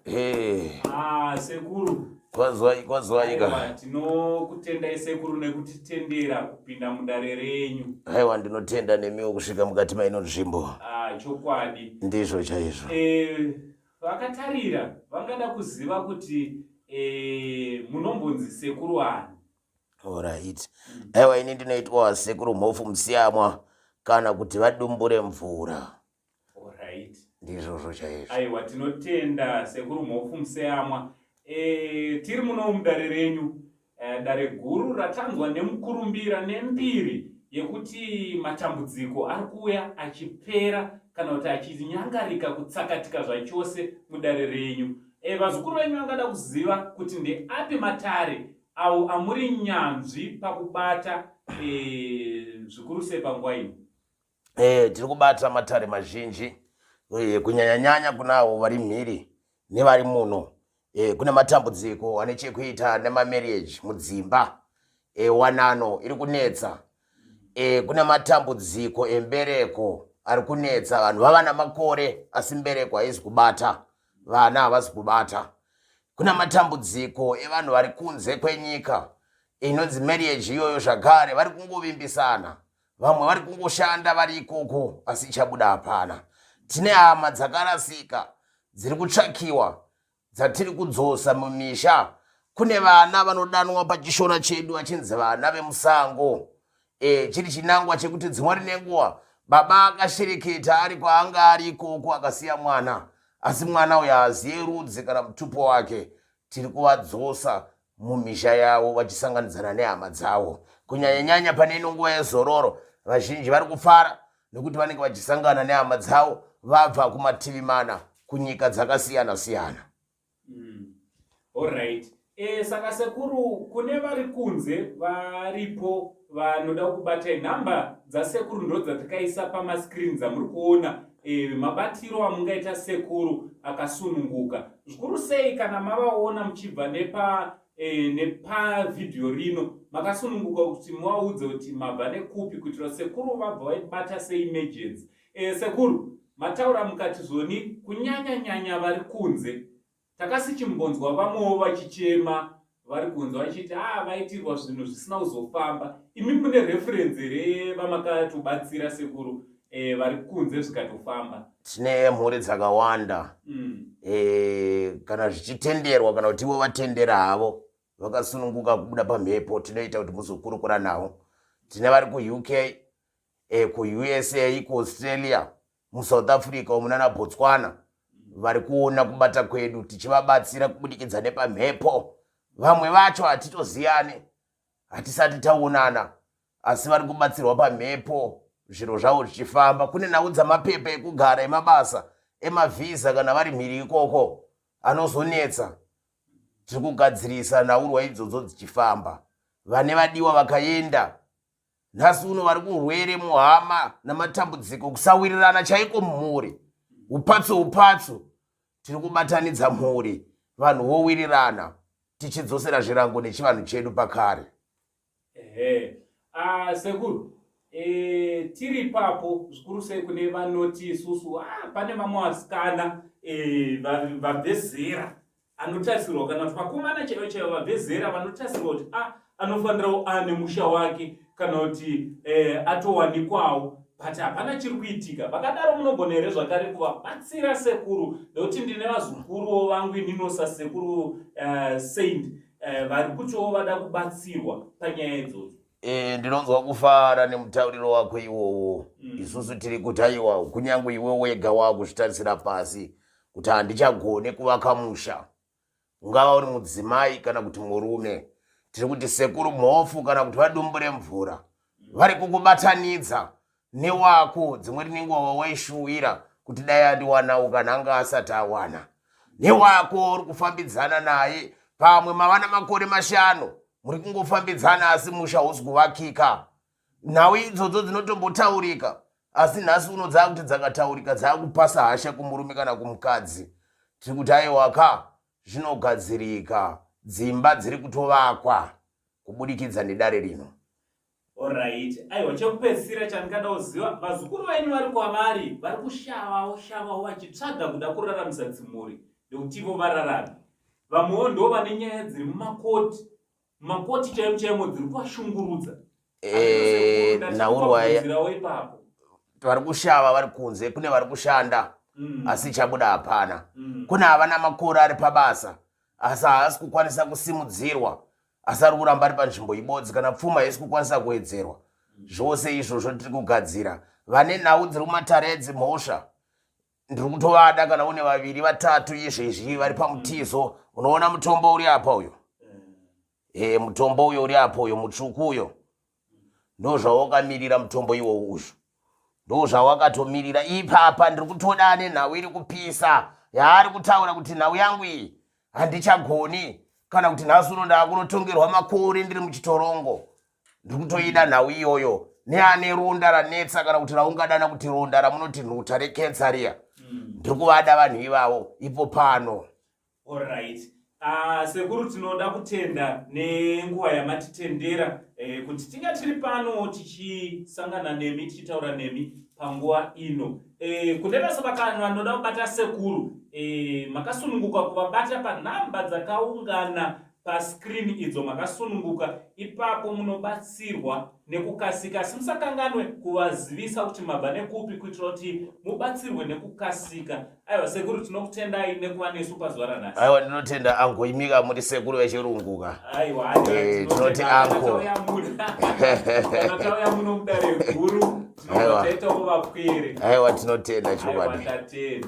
Hey. Ah, sekuru. Kwazwai, kwazwai ka. Tinokutendai sekuru nekutitendera kupinda mudare renyu. Aiwa, ndinotenda nemiwo kusvika mukati maino nzvimbo. Ah, chokwadi. Ndizvo chaizvo. Eh, vakatarira vangada kuziva kuti eh, munombonzi sekuru ani? Alright. Aiwa, ini ndinoitwa sekuru Mhofu Musiyamwa kana kuti vadumbure mvura. Alright. Ndizvozvo chaizvo. Aiwa, tinotenda sekuru Mhofu Museyamwa. E, tiri muno mudare renyu e, dare guru ratanzwa nemukurumbira nembiri yekuti matambudziko ari kuuya achipera kana kuti achinyangarika kutsakatika zvachose mudare renyu. E, vazukuru venyu vangada kuziva kuti ndeapi matare awo amuri nyanzvi pakubata e, zvikuru sei panguva ino? Tiri kubata matare mazhinji kunyanyanyanya kunawo vari mhiri nevari muno. Kune matambudziko ane chekuita nemamarriage mudzimba, wanano iri kunetsa. Kune matambudziko embereko ari kunetsa vanhu vava namakore asi mbereko haizi kubata, vana havasi kubata. Kuna matambudziko evanhu vari kunze kwenyika inonzi marriage iyoyo zvakare, vari kungovimbisana, vamwe vari kungoshanda vari ikoko asi ichabuda hapana. Tine hama dzakarasika dziri kutsvakiwa dzatiri kudzosa mumisha. Kune vana vanodanwa pachishona chedu vachinzi vana vemusango, chiri chinangwa chekuti dzimwe nenguva baba akashereketa ari kwaanga ari ikoko akasiya mwana, asi mwana uyo haaziye rudzi kana mutupo wake. Tiri kuvadzosa mumisha yavo vachisanganidzana nehama dzavo, kunyanyanyanya pane ino nguva yezororo. Vazhinji vari kufara nekuti vanenge vachisangana nehama dzavo vabva kumativi mana kunyika dzakasiyana siyana. Alright. Saka sekuru, kune vari kunze varipo vanoda kubatai, nhamba dzasekuru ndo dzatakaisa pamascreen dzamuri kuona. Mabatiro amungaita sekuru akasununguka zvikuru sei kana mavaona muchibva nepa nepavhidhiyo rino, makasununguka kuti muvaudze kuti mabva nekupi kuitira sekuru vabva vaibata seemergency. Sekuru, mataura mukati zvoni kunyanya nyanya vari kunze, takasichimbonzwa vamwewo vachichema vari kunze vachiti a vaitirwa zvinhu zvisina kuzofamba. Imi mune reference here vamakatobatsira sekuru, vari kunze zvikatofamba? Tine mhuri dzakawanda. Kana zvichitenderwa kana kuti ivo vatendera havo vakasununguka kubuda pamhepo, tinoita kuti muzokurukura navo. Tine vari kuUK, kuUSA, kuAustralia, muSouth Africa umu nana Botswana vari kuona kubata kwedu tichivabatsira kubudikidza nepamhepo. Vamwe vacho hatitoziyane, hatisati taonana, asi vari kubatsirwa pamhepo zviro zvavo zvichifamba. Kune nhau dzamapepa ekugara, emabasa, emavhisa kana vari mhiri ikoko anozonetsa, tiri kugadzirisa nhaurwa idzodzo dzichifamba. Vane vadiwa vakaenda nhasi uno vari kurwere muhama namatambudziko, kusawirirana chaiko mumhuri, upatso upatso, tiri kubatanidza mhuri, vanhu vowirirana, tichidzosera zvirango nechivanhu chedu pakare. Ehe. Ah, sekuru, tiri ipapo zvikuru sei kune vanoti isusu pane vamwe vasikana vabve zera anotarisirwa kana kuti vakomana chaivo chaivo vabve zera vanotarisirwa kuti anofanirawo ane musha wake kana kuti atowanikwawo, but hapana chiri kuitika. Vakadaro munogona here zvakare kuvabatsira sekuru? Nekuti ndine vazukuruwo vangu ininosa sekuru Saint vari kutiwo vada kubatsirwa panyaya idzodzo. Ndinonzwa kufara nemutauriro wako iwowo. Isusu tiri kuti aiwa, kunyange iwe wega wakuzvitarisira pasi kuti handichagone kuvaka musha, ungava uri mudzimai kana kuti murume, tiri kuti sekuru Mhofu kana kuti vadumbu remvura vari kukubatanidza newako dzimwe rinenguva wawaishuwira kuti dai andiwanawo kana anga asati awana newako uri kufambidzana naye. Pamwe mava namakore 5 muri kungofambidzana asi musha hausi kuvakika. Nhau idzodzo dzinotombotaurika, asi nhasi uno dzaakuti dzakataurika dzaakupasa hasha kumurume kana kumukadzi. Tiri kuti aiwa ka, zvinogadzirika, dzimba dziri kutovakwa kubudikidza nedare rino. Alright. Aiwa, chekupedzisira chandingada kuziva, vazukuru venyu vari kwavari vari kushavawo shavawo vachitsvaga kuda kuraramisa dzimhuri. nekuti ivo vararame. Vamwewo ndo vane nyaya dziri mumakoti, mumakoti chaimo chaimo dziri kuvashungurudza. Eh, nhaurwa ipapo vari kushava vari kunze, kune vari kushanda asi chabuda hapana. Kune havana makore ari pabasa asi haasi kukwanisa kusimudzirwa, asi ari kuramba ari panzvimbo ibodzi, kana pfuma haisi kukwanisa kuwedzerwa. Zvose izvozvo tiri kugadzira. Vane nhau dziri kumatare edzimhosva ndiri kutovada, kana une vaviri vatatu izvezvi vari pamutizo. Unoona mutombo uri apa uyo, e, mutombo uyo uri apo uyo mutsvuku uyo, ndo zvawakamirira mutombo iwowo uzvo, ndo zvawakatomirira ipapa. Ndiri kutoda nenhau iri kupisa yaari kutaura kuti nhau yangu iyi handichagoni, kana kuti nhasi uno ndaakunotongerwa makore ndiri muchitorongo. Ndiri kutoida nhau iyoyo, neane ronda ranetsa, kana kuti raungadana kuti ronda ramunoti nhuta rekensa riya. Ndiri kuvada vanhu ivavo ipo pano. Alright. Sekuru, tinoda kutenda nenguva yamatitendera kuti tinga tiri pano tichisangana nemi, tichitaura nemi panguva ino. Kune vese vanoda kubata sekuru, makasununguka kuvabata panhamba dzakaungana pascreen idzo. Makasununguka ipapo, munobatsirwa nekukasika, asi musakanganwe kuvazivisa kuti mabva nekupi kuitira kuti mubatsirwe nekukasika. Aiwa sekuru, tinokutendai nekuva nesu pazuva ranhasi. Aiwa, ndinotenda ango. Imika muri sekuru vechirungu ka? Aiwa. Tinoti ango. Kana tauya muno mudare guru, tinobva taitawo vapwere. Aiwa, tinotenda chokwadi. Aiwa, tatenda.